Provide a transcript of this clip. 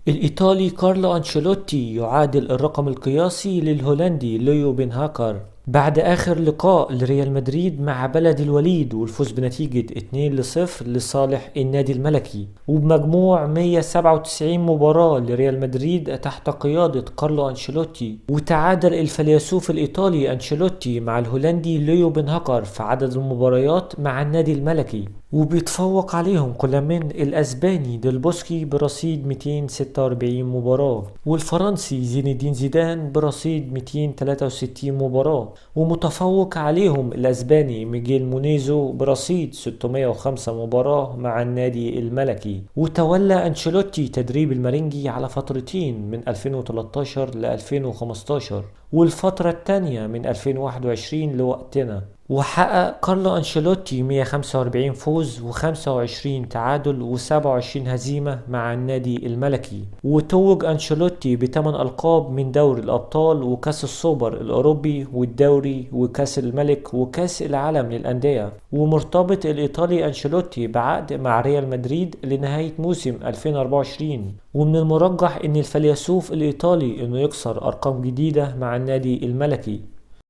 الإيطالي كارلو أنشيلوتي يعادل الرقم القياسي للهولندي ليو بينهاكر بعد آخر لقاء لريال مدريد مع بلد الوليد، والفوز بنتيجة 2-0 لصالح النادي الملكي، وبمجموع 197 مباراة لريال مدريد تحت قيادة كارلو أنشيلوتي. وتعادل الفيلسوف الإيطالي أنشيلوتي مع الهولندي ليو بينهاكر في عدد المباريات مع النادي الملكي، وبيتفوق عليهم كل من الأسباني ديل بوسكي برصيد 246 مباراة، والفرنسي زين الدين زيدان برصيد 263 مباراة، ومتفوق عليهم الأسباني ميغيل مونيزو برصيد 605 مباراة مع النادي الملكي. وتولى أنشيلوتي تدريب المرنجي على فترتين من 2013 ل 2015، والفترة الثانية من 2021 لوقتنا. وحقق كارلو أنشيلوتي 145 فوز و25 تعادل و27 هزيمة مع النادي الملكي. وتوج أنشيلوتي ب8 ألقاب من دوري الأبطال وكاس السوبر الأوروبي والدوري وكاس الملك وكاس العالم للأندية. ومرتبط الإيطالي أنشيلوتي بعقد مع ريال مدريد لنهاية موسم 2024، ومن المرجح أن الفيلسوف الإيطالي أنه يكسر أرقام جديدة مع النادي الملكي.